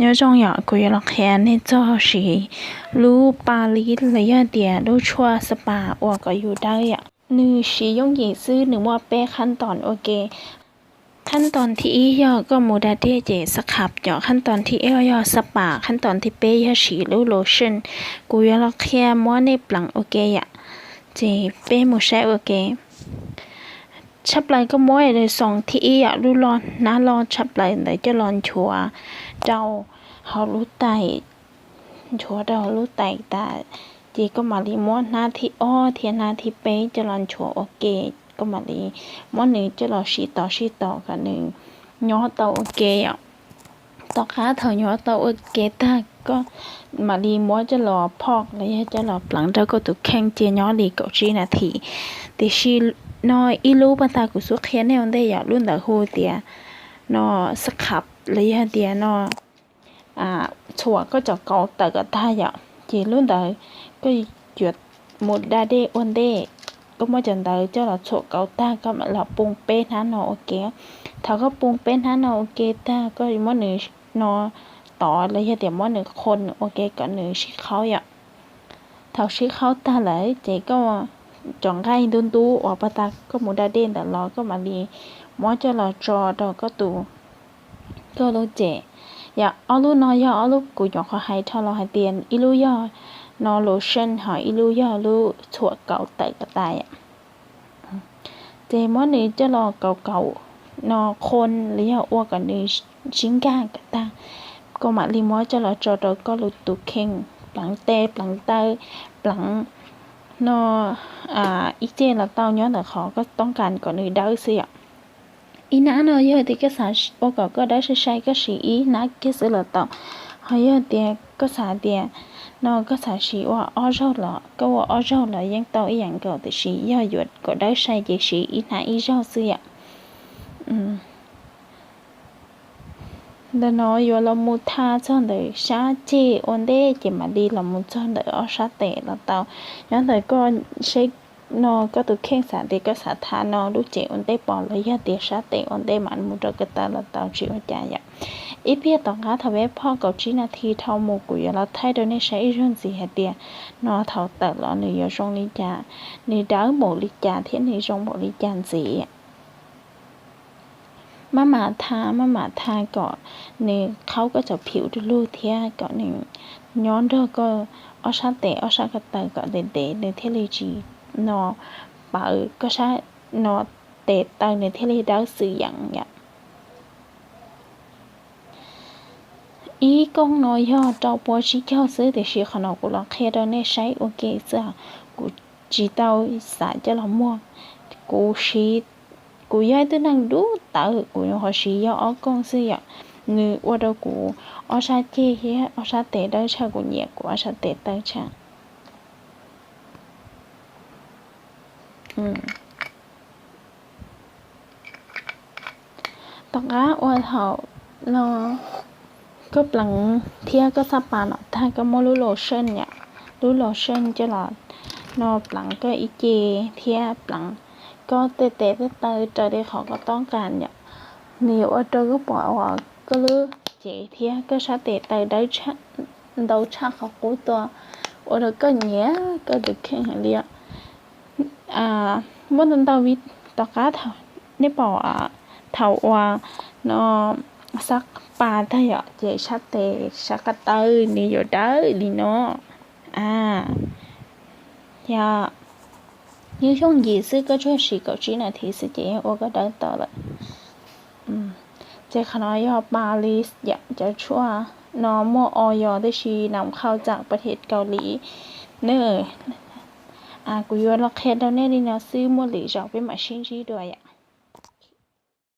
Nyob zoo yom, kuv yuav los qhia nej txog siv lub pa lis los yog tias lub tshuaj spa uas kom yus dawb yom. Nws siv yooj yim xwb, nws muaj peb khab toos ua ke. Khab toos thib ib yog koj mus da dej ces sab khab yom, khab toos thib ob yog sab pas, khab toos thib peb yog siv lub lotion. Kuv yuav los qhia muab nej pleev ua ke yom, ces peb mus saib ua ke. Tshaj plaws koj muab lub xoos thib ib yom, lub loj hnab loj tshaj plaws ntawd coj los nchuav rau hauv lub tais, nchuav rau hauv lub tais tas, ces koj mam li muab hnab thib ob thiab hnab thib peb coj los nchuav ua ke. Koj mam li muab nws coj los sib tov sib tov kom nws nyob tau ua ke yom. Tom qab thaum nyob tau ua ke tag, koj mam li muab coj los phoj los yog coj los pleev rau koj tus kheej cia nyob li kaum tsib nas this. Tiam sis no ib lub pas tas kuv xub qhia nej ua ntej yom, lub ntawd hu tias no sab khab los yog tias no txhuam koj cov kauv tawm kom tag yom. Ces lub ntawd koj yuav mus da dej ua ntej, koj muab cov ntawd coj los txhuam kauv tag, koj mam los poo peb hnab no ua ke. Thaum koj poo peb hnab no ua ke tag, koj muab nws no tov los yog tias muab nws qhua ua ke kom nws sib qhaub yom. Thaum sib qhaub tag lawm ces koj cov nqaij ntub ntub uas pas tas koj mus da dej ntawd los koj mam li muab coj los tso rau koj tus, koj lub cev. Yog ob lub no yog ob lub kuv nyuam qhuav hais dhau los hais tias ib lub yog no lotion ho ib lub yog lub txhuam kauv tawm kom tas yom. Ces muab nws coj los kauv kauv no qhua los yog ua kom nws sib nkag kom tag, koj mam li muab coj los tso rau koj lub tus kheej, pleev tes pleev taw, pleev no ib ce los tau, nyob ntawm qhov koj toob kas kom nws dawb xwb yom. Ib hnab no yog tias koj xav ua kom koj dawb sai sai koj siv ib hnab kiag xwb los tau. Ho yog tias koj xav tias no koj xav siv ua ob zaug los koj ua ob zaug los yeej tau ib yam nkaus, tiam sis yog yuav kom dawb sai ces siv ib hnab ib zaug xwb yom. Ntawm no yuav los mus tha txog ntawm sab ceg ua ntej ces mam li los mus txog ntawm ob sab tes los tau. Nyob ntawm koj seb no koj tus kheej xav tias koj xav tha no lub cev ua ntej pom los yog tias sab tes ua ntej mam mus rau ko taw los tau, tsis ua cas yom. Ib pliag tom qab thaum peb phoj kaum tsib nas this dhau mus kuv yuav los thaij rau nej saib ib zaug ntxiv hais tias no thaum tawm los nws yuav zoo li cas, nws dawb npaum li cas thiab nws zoo npaum li cas ntxiv. Maj mam tha, maj mam tha kom nws qhaub koj cov phim du lug thiab kom nws nyob nrog koj ob sab tes ob sab ko taw kom ntev ntev nws thiaj li tsis no pawv koj sab no tes taw nws thiaj li dawb xwm yeem yom. Ib kooj no yog rau pua tsib caug xwb, tiam sis qhov no kuv los qhia rau nej saib ua ke xwb, kuv tsis tau xav coj los muag. Kuv siv, kuv yog ib tug neeg dub tawv, kuv nyuam qhuav siv yog ob kooj xwb yom. Nws ua rau kuv ob sab ceg thiab ob sab tes dawb tshaj, kuv nyiam kuv ob sab tes taw tshaj. Tom qab ua thaum no koj pleev thiab koj xab pas no tag, koj muab lub lotion yom, lub lotion coj los no pleev koj ib ce thiab pleev koj tej tes tej taw raws li qhov koj toob kas yom. Nws yuav ua rau koj pom uas koj lub cev thiab koj sab tes taw dawb ntau tshaj qhov qub tuaj, ua rau koj nyiam koj tus kheej heev li. Muaj ntau ntau vim tom qab thaum nej pom thaum uas no xab pas tag yom ces sab tes sab ko taw nws yuav dawb li no. A, yog yeej yooj yim xwb, koj tsuas siv kaum tsib nas this xwb ces yeej ua koj dawb tau lawm. Ces qhov no yog pa lis yom, cov tshuaj no muaj o yos tib si, nam khau txam pas thim Kaus Lim na. Kuv yuav los qhia rau nej li no xwb, muaj lwm zaus peb mam sib ntsib dua yom.